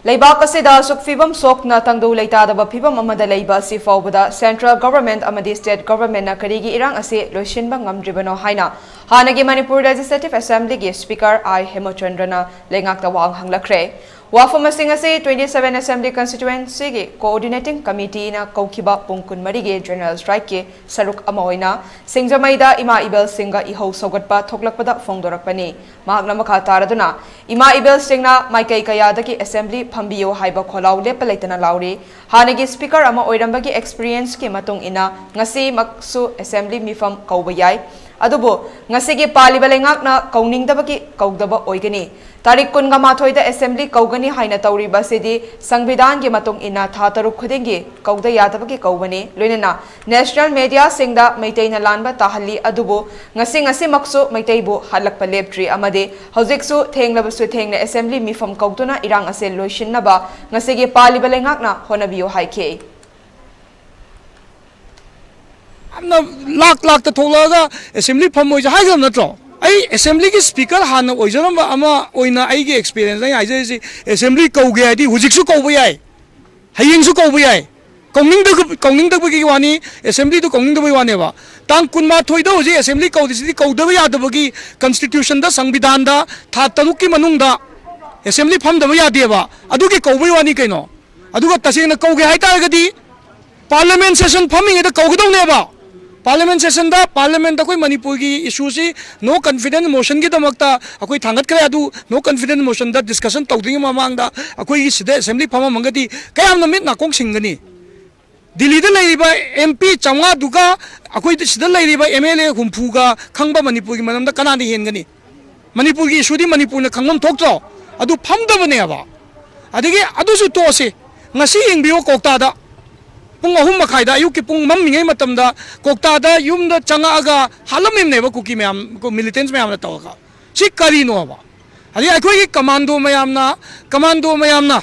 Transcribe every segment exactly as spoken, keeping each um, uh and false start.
ꯂꯩꯕꯥꯛ ꯑꯁꯤꯗ ꯑꯁꯨꯛ ꯐꯤꯕꯝ ꯁꯣꯛꯅ ꯇꯪꯗꯨ ꯂꯩꯇꯥꯗꯕ ꯐꯤꯕꯝ ꯑꯃꯗ ꯂꯩꯕ ꯑꯁꯤ ꯐꯥꯎꯕꯗ central government ꯑꯃꯗꯤ state governmentꯅ ꯀꯔꯤꯒꯤ ꯏꯔꯥꯡ ꯑꯁꯤ ꯂꯣꯏꯁꯤꯟꯕ ꯉꯝꯗ꯭ꯔꯤꯕꯅꯣ ꯍꯥꯏꯅ ꯍꯥꯟꯅꯒꯤ ꯃꯅꯤꯄꯨꯔ Legislative Assemblyꯒꯤ Speaker ꯑꯥꯏ ꯍꯦꯃꯆꯟꯗ꯭ꯔꯅ ꯂꯩꯉꯥꯛꯇ ꯋꯥꯍꯪ ꯍꯪꯂꯛꯈ꯭ꯔꯦ꯫ ꯋꯥꯐꯝꯁꯤꯡ ꯑꯁꯤ twenty seven Assembly Constituencyꯒꯤ Coordinating Committeeꯅ ꯀꯧꯈꯤꯕ ꯄꯨꯡ ꯀꯨꯟꯃꯔꯤꯒꯤ General Strikeꯀꯤ ꯁꯔꯨꯛ ꯑꯃ ꯑꯣꯏꯅ ꯁꯤꯡꯖꯃꯩꯗ ꯏꯃꯥ ꯏꯕꯦꯜꯁꯤꯡꯒ ꯏꯍꯧ ꯁꯧꯒꯠꯄ ꯊꯣꯛꯂꯛꯄꯗ ꯐꯣꯡꯗꯣꯔꯛꯄꯅꯤ꯫ ꯃꯍꯥꯛꯅ ꯃꯈꯥ ꯇꯥꯔꯗꯨꯅ, ꯏꯃꯥ ꯏꯕꯦꯜꯁꯤꯡꯅ ꯃꯥꯏꯀꯩ ꯀꯌꯥꯗꯒꯤ Assembly ꯐꯝꯕꯤꯌꯨ ꯍꯥꯏꯕ ꯈꯣꯜꯂꯥꯎ ꯂꯦꯞꯄ ꯂꯩꯇꯅ ꯂꯥꯎꯔꯤ꯫ ꯍꯥꯟꯅꯒꯤ Speaker ꯑꯃ ꯑꯣꯏꯔꯝꯕꯒꯤ experienceꯀꯤ ꯃꯇꯨꯡ ꯏꯟꯅ ꯉꯁꯤꯃꯛꯁꯨ Assembly ꯃꯤꯐꯝ ꯀꯧꯕ ꯌꯥꯏ꯫ ꯑꯗꯨꯕꯨ ꯉꯁꯤꯒꯤ ꯄꯥꯜꯂꯤꯕ ꯂꯩꯉꯥꯛꯅ ꯀꯧꯅꯤꯡꯗꯕꯒꯤ ꯀꯧꯗꯕ ꯑꯣꯏꯒꯅꯤ꯫ ꯇꯥꯔꯤꯛ ꯀꯨꯟꯒ ꯃꯥꯊꯣꯏꯗ Assembly ꯀꯧꯒꯅꯤ ꯍꯥꯏꯅ ꯇꯧꯔꯤꯕ ꯑꯁꯤꯗꯤ ꯁꯪꯕꯤꯙꯥꯟꯒꯤ ꯃꯇꯨꯡ ꯏꯟꯅ ꯊꯥ ꯇꯔꯨꯛ ꯈꯨꯗꯤꯡꯒꯤ ꯀꯧꯗ ꯌꯥꯗꯕꯒꯤ ꯀꯧꯕꯅꯤ꯫ ꯂꯣꯏꯅꯅ national mediaꯁꯤꯡꯗ ꯃꯩꯇꯩꯅ ꯂꯥꯟꯕ ꯇꯥꯍꯜꯂꯤ, ꯑꯗꯨꯕꯨ ꯉꯁꯤ ꯉꯁꯤꯃꯛꯁꯨ ꯃꯩꯇꯩꯕꯨ ꯍꯥꯠꯂꯛꯄ ꯂꯦꯞꯇ꯭ꯔꯤ ꯑꯃꯗꯤ ꯍꯧꯖꯤꯛꯁꯨ ꯊꯦꯡꯂꯕꯁꯨ ꯊꯦꯡꯅ Assembly ꯃꯤꯐꯝ ꯀꯧꯗꯨꯅ ꯏꯔꯥꯡ ꯑꯁꯤ ꯂꯣꯏꯁꯤꯟꯅꯕ ꯉꯁꯤꯒꯤ ꯄꯥꯜꯂꯤꯕ ꯂꯩꯉꯥꯛꯅ ꯍꯣꯠꯅꯕꯤꯌꯨ ꯍꯥꯏꯈꯤ꯫ ꯌꯥꯝꯅ ꯂꯥꯛ ꯂꯥꯛꯇ ꯊꯣꯛꯂꯛꯑꯒ Assembly ꯐꯝꯃꯣꯏꯁꯦ ꯍꯥꯏꯒꯗꯕ ꯅꯠꯇ꯭ꯔꯣ? ꯑꯩ Assemblyꯒꯤ Speaker ꯍꯥꯟꯅ ꯑꯣꯏꯖꯔꯝꯕ ꯑꯃ ꯑꯣꯏꯅ ꯑꯩꯒꯤ experience ꯑꯩ ꯍꯥꯏꯖꯔꯤꯁꯤ, Assembly ꯀꯧꯒꯦ ꯍꯥꯏꯗꯤ ꯍꯧꯖꯤꯛꯁꯨ ꯀꯧꯕ ꯌꯥꯏ, ꯍꯌꯦꯡꯁꯨ ꯀꯧꯕ ꯌꯥꯏ꯫ ꯀꯧꯅꯤꯡꯗꯕ ꯀꯧꯅꯤꯡꯗꯕꯒꯤ ꯋꯥꯅꯤ, Assemblyꯗꯨ ꯀꯧꯅꯤꯡꯗꯕꯒꯤ ꯋꯥꯅꯦꯕ꯫ ꯇꯥꯡ ꯀꯨꯟꯃꯥꯊꯣꯏꯗ ꯍꯧꯖꯤꯛ Assembly ꯀꯧꯗ꯭ꯔꯤꯁꯤꯗꯤ ꯀꯧꯗꯕ ꯌꯥꯗꯕꯒꯤ Constitutionꯗ, ꯁꯪꯕꯤꯙꯥꯟꯗ ꯊꯥ ꯇꯔꯨꯛꯀꯤ ꯃꯅꯨꯡꯗ Assembly ꯐꯝꯗꯕ ꯌꯥꯗꯦꯕ꯫ ꯑꯗꯨꯒꯤ ꯀꯧꯕꯩ ꯋꯥꯅꯤ ꯀꯩꯅꯣ꯫ ꯑꯗꯨꯒ ꯇꯁꯦꯡꯅ ꯀꯧꯒꯦ ꯍꯥꯏꯇꯥꯔꯒꯗꯤ Parliament session ꯐꯝꯃꯤꯉꯩꯗ ꯀꯧꯒꯗꯧꯅꯦꯕ꯫ Parliament sessionꯗ Parliamentꯇ ꯑꯩꯈꯣꯏ ꯃꯅꯤꯄꯨꯔꯒꯤ issueꯁꯤ no confidence motionꯒꯤꯗꯃꯛꯇ ꯑꯩꯈꯣꯏ ꯊꯥꯡꯒꯠꯈ꯭ꯔꯦ꯫ ꯑꯗꯨ no confidence motionꯗ discussion ꯇꯧꯗ꯭ꯔꯤꯉꯩ ꯃꯃꯥꯡꯗ ꯑꯩꯈꯣꯏꯒꯤ ꯁꯤꯗ Assembly ꯐꯝꯃꯝꯃꯒꯗꯤ ꯀꯌꯥꯝꯅ ꯃꯤꯠ ꯅꯥꯀꯣꯡ ꯁꯤꯡꯒꯅꯤ? ꯗꯤꯜꯂꯤꯗ ꯂꯩꯔꯤꯕ MP ꯆꯥꯝꯃꯉꯥꯗꯨꯒ ꯑꯩꯈꯣꯏ ꯁꯤꯗ ꯂꯩꯔꯤꯕ MLA ꯍꯨꯝꯐꯨꯒ ꯈꯪꯕ ꯃꯅꯤꯄꯨꯔꯒꯤ ꯃꯔꯝꯗ ꯀꯅꯥꯅ ꯍꯦꯟꯒꯅꯤ? ꯃꯅꯤꯄꯨꯔꯒꯤ issueꯗꯤ ꯃꯅꯤꯄꯨꯔꯅ ꯈꯪꯐꯝ ꯊꯣꯛꯇ꯭ꯔꯣ? ꯑꯗꯨ ꯐꯝꯗꯕꯅꯦꯕ꯫ ꯑꯗꯒꯤ ꯑꯗꯨꯁꯨ ꯇꯣꯛꯑꯁꯤ, ꯉꯁꯤ ꯌꯦꯡꯕꯤꯌꯨ, ꯀꯣꯛꯇꯥꯗ ꯄꯨꯡ ꯑꯍꯨꯝ ꯃꯈꯥꯏꯗ, ꯑꯌꯨꯛꯀꯤ ꯄꯨꯡ ꯃꯝꯃꯤꯉꯩ ꯃꯇꯝꯗ ꯀꯣꯛꯇꯥꯗ ꯌꯨꯝꯗ ꯆꯪꯉꯛꯑꯒ ꯍꯥꯠꯂꯝꯃꯤꯕꯅꯦꯕ ꯀꯨꯀꯤ ꯃꯌꯥꯝ, militants ꯃꯌꯥꯝꯅ ꯇꯧꯔꯒ꯫ ꯁꯤ ꯀꯔꯤꯅꯣꯕ? ꯑꯗꯩ ꯑꯩꯈꯣꯏꯒꯤ commando ꯃꯌꯥꯝꯅ, commando ꯃꯌꯥꯝꯅ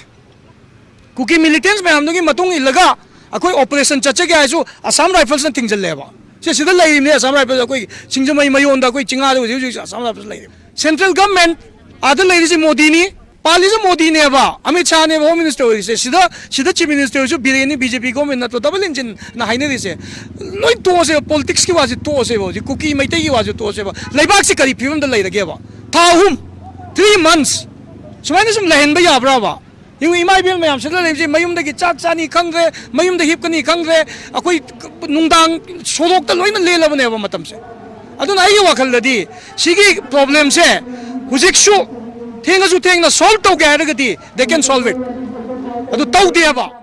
ꯀꯨꯀꯤ militants ꯃꯌꯥꯝꯗꯨꯒꯤ ꯃꯇꯨꯡ ꯏꯜꯂꯒ ꯑꯩꯈꯣꯏ operation ꯆꯠꯆꯒꯦ ꯍꯥꯏꯔꯁꯨ Assam Riflesꯅ ꯊꯤꯡꯖꯤꯜꯂꯦꯕ꯫ ꯁꯤ ꯁꯤꯗ ꯂꯩꯔꯤꯕꯅꯤ Assam Rifles, ꯑꯩꯈꯣꯏ ꯁꯤꯡꯖꯃꯩ ꯃꯌꯣꯟꯗ, ꯑꯩꯈꯣꯏ ꯆꯤꯡꯉꯥꯗ ꯍꯧꯖꯤꯛ ꯍꯧꯖꯤꯛ Assam Rifles ꯂꯩꯔꯤ꯫ Central government ꯑꯥꯗ ꯂꯩꯔꯤꯁꯤ ꯃꯣꯗꯤꯅꯤ, ꯄꯥꯜꯂꯤꯁꯦ ꯃꯣꯗꯤꯅꯦꯕ, ꯑꯃꯤꯠ ꯁꯥꯍꯅꯦꯕ ꯍꯣꯝ ꯃꯤꯅꯤꯁꯇꯔ ꯑꯣꯏꯔꯤꯁꯦ꯫ ꯁꯤꯗ ꯁꯤꯗ ꯆꯤꯐ ꯃꯤꯅꯤꯁꯇꯔ ꯑꯣꯏꯔꯁꯨ ꯕꯤꯔꯦꯟꯅꯤ, ꯕꯤ ꯖꯦ ꯄꯤ ꯒꯣꯔꯃꯦꯟ ꯅꯠꯇ꯭ꯔꯣ, ꯗꯕꯜ ꯏꯟꯖꯤꯟꯅ ꯍꯥꯏꯅꯔꯤꯁꯦ? ꯂꯣꯏ ꯇꯣꯛꯑꯁꯦꯕ, ꯄꯣꯂꯤꯇꯤꯛꯁꯀꯤ ꯋꯥꯁꯦ ꯇꯣꯛꯑꯁꯦꯕ꯫ ꯍꯧꯖꯤꯛ ꯀꯨꯀꯤ ꯃꯩꯇꯩꯒꯤ ꯋꯥꯁꯦ ꯇꯣꯛꯑꯁꯦꯕ꯫ ꯂꯩꯕꯥꯛꯁꯤ ꯀꯔꯤ ꯐꯤꯕꯝꯗ ꯂꯩꯔꯒꯦꯕ? ꯊꯥ ꯑꯍꯨꯝ, ꯊ꯭ꯔꯤ ꯃꯟꯁ ꯁꯨꯃꯥꯏꯅ ꯁꯨꯝ ꯂꯩꯍꯟꯕ ꯌꯥꯕ꯭ꯔꯕ? ꯌꯦꯡꯉꯨ, ꯏꯃꯥ ꯏꯕꯦꯜ ꯃꯌꯥꯝ ꯁꯤꯗ ꯂꯩꯕꯁꯦ, ꯃꯌꯨꯝꯗꯒꯤ ꯆꯥꯛ ꯆꯥꯅꯤ ꯈꯪꯗ꯭ꯔꯦ, ꯃꯌꯨꯝꯗ ꯍꯤꯞꯀꯅꯤ ꯈꯪꯗ꯭ꯔꯦ꯫ ꯑꯩꯈꯣꯏ ꯅꯨꯡꯗꯥꯡ ꯁꯣꯔꯣꯛꯇ ꯂꯣꯏꯅ ꯂꯦꯜꯂꯕꯅꯦꯕ ꯃꯇꯝꯁꯦ꯫ ꯑꯗꯨꯅ ꯑꯩꯒꯤ ꯋꯥꯈꯜꯗꯗꯤ ꯁꯤꯒꯤ ꯄ꯭ꯔꯣꯕ꯭ꯂꯦꯝꯁꯦ ꯍꯧꯖꯤꯛꯁꯨ ꯊꯦꯡꯉꯁꯨ ꯊꯦꯡꯅ ꯁꯣꯜꯕ ꯇꯧꯒꯦ ꯍꯥꯏꯔꯒꯗꯤ they can solve it꯫ ꯑꯗꯨ ꯇꯧꯗꯦꯕ꯫